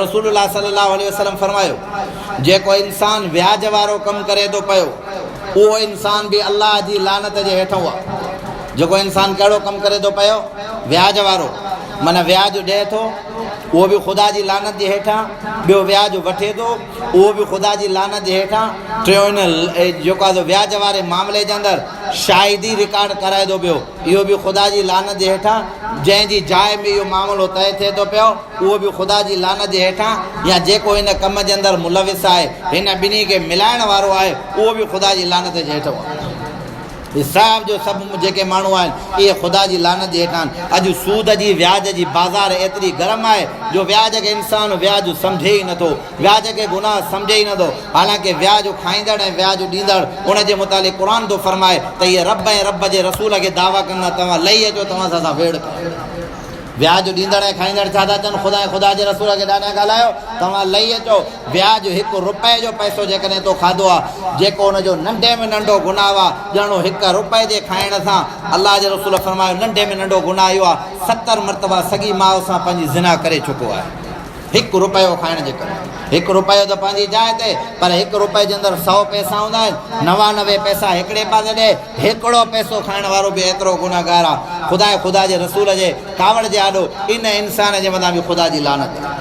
رسول الله صلي الله عليه وسلم فرمايو، جيڪو انسان وياج وارو ڪم ڪري ٿو پيو، اهو انسان به الله جي لعنت جي هيٺئون آهي. جيڪو انسان ڪهڙو ڪم ڪري ٿو پيو؟ وياج وارو، معنيٰ وياج ڏئي ٿو، اهو به خدا جي لعنت جي هيٺان، ٻيو وياج وٺي ٿو، اهو به خدا جي لعنت جي هيٺان، ٽيون ان جيڪو آهي سو وياج واري معاملي جي اندر شاهدي رڪارڊ ڪرائي ٿو پيو، اهو به خدا جي لعنت جي هيٺان، جنهن جي جاء ۾ اهو معاملو طئي ٿئي ٿو پيو، اهو به خدا جي لعنت جي هيٺان يا جيڪو هن ڪم جي اندر ملوث آهي، هن ٻنهي کي ملائڻ وارو آهي، اهو به خدا جي لعنت جي هيٺان آهي. هي سڀ جو سڀ جيڪي ماڻهو آهن، اهي خدا جي لعنت جي هيٺان آهن. اڄ سود جي وياج جي بازار ايتري گرم آهي جو وياج کي انسان وياج سمجهي ئي نٿو، وياج کي گناهه سمجهي ئي نٿو. حالانڪه وياج کائيندڙ ۽ وياج ڏيندڙ ان جي متعلق قرآن ٿو فرمائي ته اهي رب ۽ رب جي رسول کي دعويٰ ڪندا، توهان لهي اچو توهان سان اسان ويڙهه ڪريون. وياج ڏيندڙ ۽ کائيندڙ ڇا ٿا چون؟ خدا ۽ خدا جي رسول کي ڏاڍا ڳالهايو، توهان لهي اچو. وياج هڪ رپئي جو پئسو جيڪڏهن تو کاڌو آ، جيڪو ان جو ننڍي ۾ ننڍو گناهه آ، ڄڻ هڪ رپئي جي کائڻ سان، الله جي رسول فرمايو، ننڍي ۾ ننڍو گناهه اهو آ، 70 مرتبا سڳي ماء سان پنهنجي زنا ڪري چڪو آهي. هڪ رپيو کائڻ جي ڪري. هڪ رپيو ته پنهنجي جاء تي، پر هڪ رپئي جي اندر سئو پئسا هوندا آهن، 99 پئسا هڪڙي پاسي ڏي، هڪڙو پئسو کائڻ وارو به ايترو گنهگار آ. خدا ۽ خدا جي رسول جي ڪاوڙ جي آڏو ان انسان جي مٿان به خدا جي لعنت آ.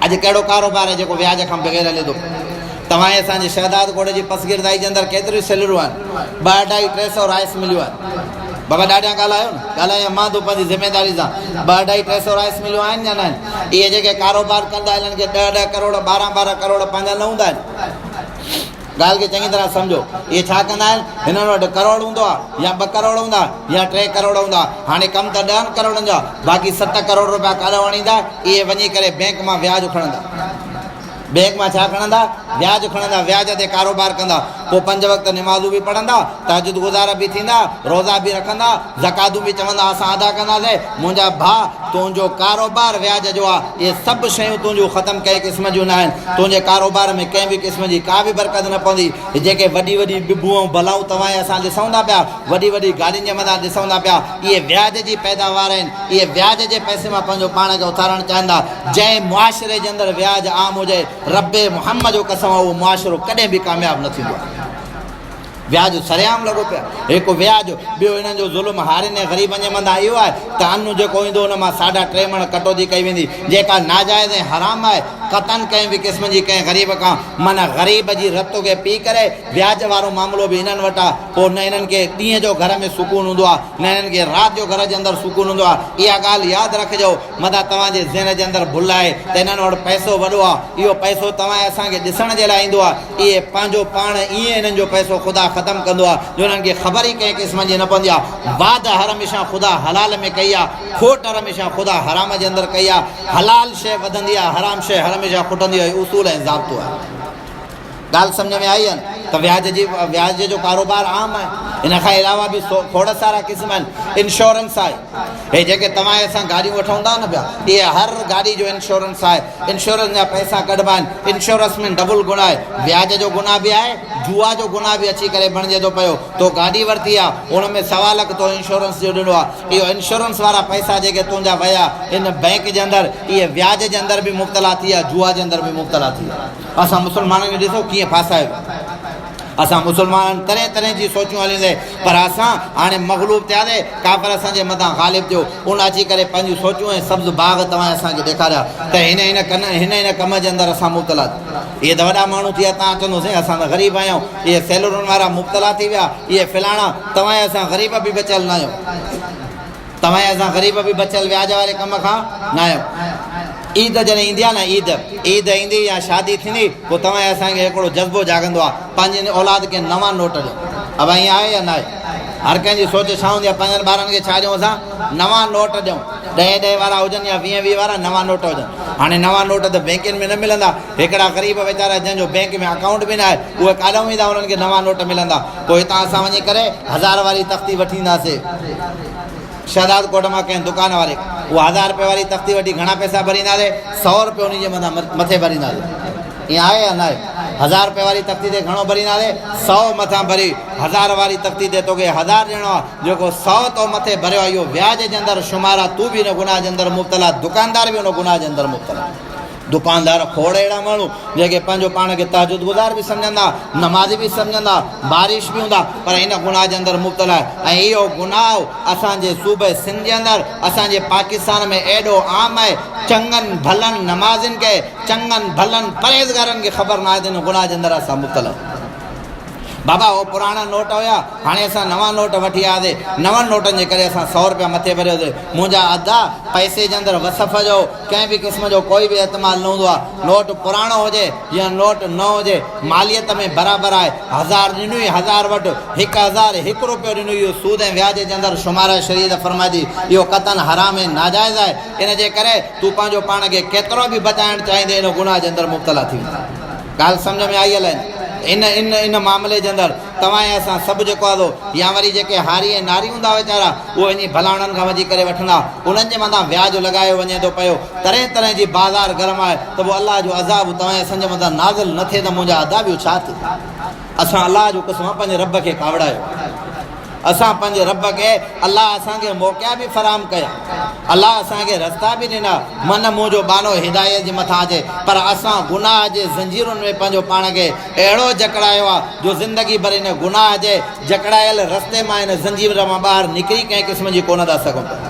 اڄ ڪهڙو ڪاروبار آهي جيڪو وياج کان بغير هلي ٿو؟ توهان ۽ اسان جي شهداد ڪوٽ جي پسگردائي جي اندر ڪيتريون سيلرون آهن؟ ٻه اڍائي ٽي سئو رائس مليون آهن. بابا ڏاڍيان ڳالهايو نه، ڳالهايان مان ٿو پنهنجي ذميداري سان. ٻه اڍائي ٽي سئو رائس مليون آهن يا ناهن؟ اهي جيڪي ڪاروبار ڪندا آهن انهن کي ڏهه ڏهه ڪروڙ ٻارهن ٻارهن ڪروڙ پنهنجا نه هوندا آهن. ڳالهه کي چڱي طرح سمجهو. اهي ڇا ڪندا آهن؟ هنن وٽ ڪروڙ هوندو آهي يا ٻه ڪروڙ هوندا يا ٽي ڪروڙ هوندا. هاڻي ڪم ته ڏهن ڪروڙن جو آهي، باقي ست ڪروڙ روپيا ڪاڏانهن آڻيندا؟ اهي وڃي ڪري بئنڪ مان وياج کڻندا. بئنڪ مان ڇا کڻندا؟ وياج کڻندا، وياج تي ڪاروبار ڪندا. پوء پنج وقت نمازون به پڙهندا، تهجد گذار به ٿيندا، روزا به رکندا، زڪواتون به چوندا اسان ادا ڪنداسين. منهنجا ڀاء! تنهنجو ڪاروبار وياج جو آ، اهي سڀ شيون تنهنجون ختم ڪنهن قسم جون ناهن، تنهنجي ڪاروبار ۾ ڪنهن به قسم جي ڪا به برڪت نه پوندي. هي جيڪي وڏي وڏي ٻٻون ۽ بلائون توهان ۽ اسان ڏسون ٿا پيا، وڏي وڏي گاڏين جي مٿان ڏسون ٿا پيا، اهي وياج جي پيداوار آهن، اهي وياج جي پئسي مان پنهنجو پاڻ کي اٿارڻ چاهين ٿا. جنهن معاشري جي اندر وياج عام هجي، رب محمد جو قسم آ اهو معاشرو ڪڏهن به ڪامياب نه ٿيندو آهي. وياج سرعام لڳو پيو آهي. هڪ وياج، ٻيو هنن جو ظلم هارين ۽ غريبن جي مٿان اهو آهي ته ان جيڪو ايندو ان مان ساڍا ٽي مڻ ڪٽوتي ڪئي ويندي، جيڪا ناجائز ۽ حرام آهي. قطعاً ڪنهن به قسم جي ڪنهن غريب کان معنيٰ غريب جي رت کي پي ڪري وياج وارو معاملو به هنن وٽ آهي. پوء نه هنن کي ڏينهن جو گهر ۾ سڪون هوندو آهي نه هنن کي رات جو گهر جي اندر سڪون هوندو آهي. اها ڳالهه ياد رکجو متان توهان جي ذهن جي اندر ڀل آهي ته هنن وٽ پئسو وڏو آهي. اهو پئسو توهان ۽ اسان کي ڏسڻ جي لاء ايندو آهي. اهي پنهنجو پاڻ ائين انهن جو پئسو خدا ختم ڪندو آهي جو انهن کي خبر ئي ڪنهن قسم جي نه پوندي آهي. واڌ هر هميشه خدا حلال ۾ ڪئي آهي، کوٽ هر هميشه خدا حرام جي اندر ڪئي آهي. حلال شيء وڌندي آهي، حرام شيء هر هميشه کٽندي آهي. اهو اصول ۽ ضابطو آهي. ڳالهه سمجهه ۾ آئي آهي نه ته وياج جي وياج جو ڪاروبار عام آهي. ان کان علاوه به کوڙ سارا قسم آهن. انشورنس آهي. هي جيڪي توهان ۽ اسان گاڏيون وٺون ٿا نه پيا، اهي هر گاڏي جو انشورنس آهي. انشورنس جا پئسا ڪڍبا آهن. انشورنس ۾ ڊبل گناهه آهي. وياج جو گناهه به آهي، جوا جو گناهه به اچي ڪري بڻجي ٿو پيو. تو گاڏي ورتي آهي، ان ۾ سوا لک تو انشورنس جو ڏنو آهي. اهو انشورنس وارا پئسا جيڪي تنهنجا ويا ان بئنڪ جي اندر، اهي وياج جي اندر به مبتلا ٿي ويا، جوا جي اندر به مبتلا ٿي ويا. اسان مسلمانن کي ڏسو ڪيئن ڦاسايو ويو. اسان مسلمانن طرح طرح جي سوچون هليندي پر اسان هاڻي مغلوب ٿياسي، ڪافر اسان جي مٿان غالب ٿيو، ان اچي ڪري پنهنجون سوچون ۽ سبز باغ توهان اسان کي ڏيکاريا ته هن هن ڪن هن هن ڪم جي اندر اسان مبتلا ٿي اهي ته وڏا ماڻهو ٿي ويا توهان چوندو سائين اسان ته غريب آهيون اهي سيلرن وارا مبتلا ٿي ويا اهي فلاڻا توهان اسان غريب به بچيل نه آهيون. توهان ۽ اسان غريب به بچيل وياج واري ڪم کان ناهيون. عيد جڏهن ايندي آهي نه عيد، عيد ايندي يا شادي ٿيندي پوء توهان ۽ اسان کي هڪڙو جذبو جاڳندو آهي پنهنجي اولاد کي نوان نوٽ ڏيون. ابا ائين آهي يا ناهي؟ هر ڪنهن جي سوچ ڇا هوندي آهي پنهنجن ٻارن کي ڇا ڏيون اسان؟ نوان نوٽ ڏيون. ڏهين ڏهين وارا هجن يا ويهين ويهين وارا نوان نوٽ هجن. هاڻي نوان نوٽ ته بينڪن ۾ نه ملندا. هڪڙا غريب ويچارا جنهن جو بينڪ ۾ اڪائونٽ به ناهي اهي ڪاڏانهن ويندا انهن کي نوان نوٽ ملندا. پوء هتان اسان وڃي ڪري هزار واري تختي وٺي اينداسين. شهداد ڪوٽ مان ڪنهن دڪان واري کان اها هزار رپئي واري تختي وٺي گهڻا پئسا ڀرينداسين؟ سئو رپيو انهي جي مٿان مٿي ڀرينداسين. ائين آهي يا ناهي؟ هزار رپئي واري تختي تي گهڻو ڀرينداسين؟ سئو مٿان ڀري هزار واري تختي تي توکي هزار ڏيڻو آهي، جيڪو سئو تو مٿي ڀريو آهي اهو وياج جي اندر شمار آهي، تون به ان گناهه جي اندر مبتلا، دڪاندار به ان گناهه جي اندر مبتلا. دڪاندار کوڙ اهڙا ماڻهو جيڪي پنهنجو پاڻ کي تهجد گذار به سمجهندا، نمازي به سمجهندا، باريش به هوندا پر ان گناهه جي اندر مبتلا آهي ۽ اهو گناهه اسان جي صوبي سنڌ جي اندر اسان جي پاڪستان ۾ ايڏو عام آهي چڱن ڀلن نمازين کي چڱن ڀلن پرهيزگارن کي خبر ناهي ته ان گناهه جي اندر اسان مبتلا آهيون. بابا اهو پراڻا نوٽ هيا، هاڻي اسان نوان نوٽ وٺي آياسي، نون نوٽن جي ڪري اسان سئو روپيا مٿي ڀريوسي. منهنجا ادا، پئسي جي اندر وصف جو ڪنهن به قسم جو ڪوئي به احتمال نه هوندو آهي. نوٽ پراڻو هجي يا نوٽ نئون هجي، ماليت ۾ برابر آهي. هزار ڏنوئي هزار وٺ، 1001 روپيو ڏنوئي اهو سود ۽ وياج جي اندر شمار آهي. شريعت فرمائي ٿي، اهو قطعاً حرام ۽ ناجائز آهي. ان جي ڪري تون پنهنجو پاڻ کي ڪيترو به بچائڻ چاهيندين ان گناهه جي اندر مبتلا ٿي ويندين. ڳالهه سمجهه ۾ آئي الائي نه؟ ان ان ان معاملي جي اندر توهان ۽ اسان سڀ جيڪو آهي سو يا وري جيڪي هاري ۽ ناري هوندا ويچارا اهي وڃي ڀلاڻن کان وڃي ڪري وٺندا انهن جي مٿان وياج لڳايو وڃي ٿو پيو طرح طرح جي بازار گرم آهي ته پوء الله جو عذاب توهان ۽ اسان جي مٿان نازل نه ٿئي ته منهنجا ادا ٻيو ڇا ٿئي؟ اسان الله جو قسم آهي پنهنجي رب کي ڪاوڙايو آهي. اسان پنهنجي رب کي الله اسان کي موقعا به فراهم ڪيا، الله اسان کي رستا به ڏنا، من منهنجو ٻانهو هدايت جي مٿان اچي، پر اسان گناهه جي زنجيرن ۾ پنهنجو پاڻ کي اهڙو جڪڙايو آهي جو زندگي ڀر ان گناهه جي جڪڙايل رستي مان ان زنجير مان ٻاهر نڪري ڪنهن قسم جي ڪونه ٿا سگهون پيا.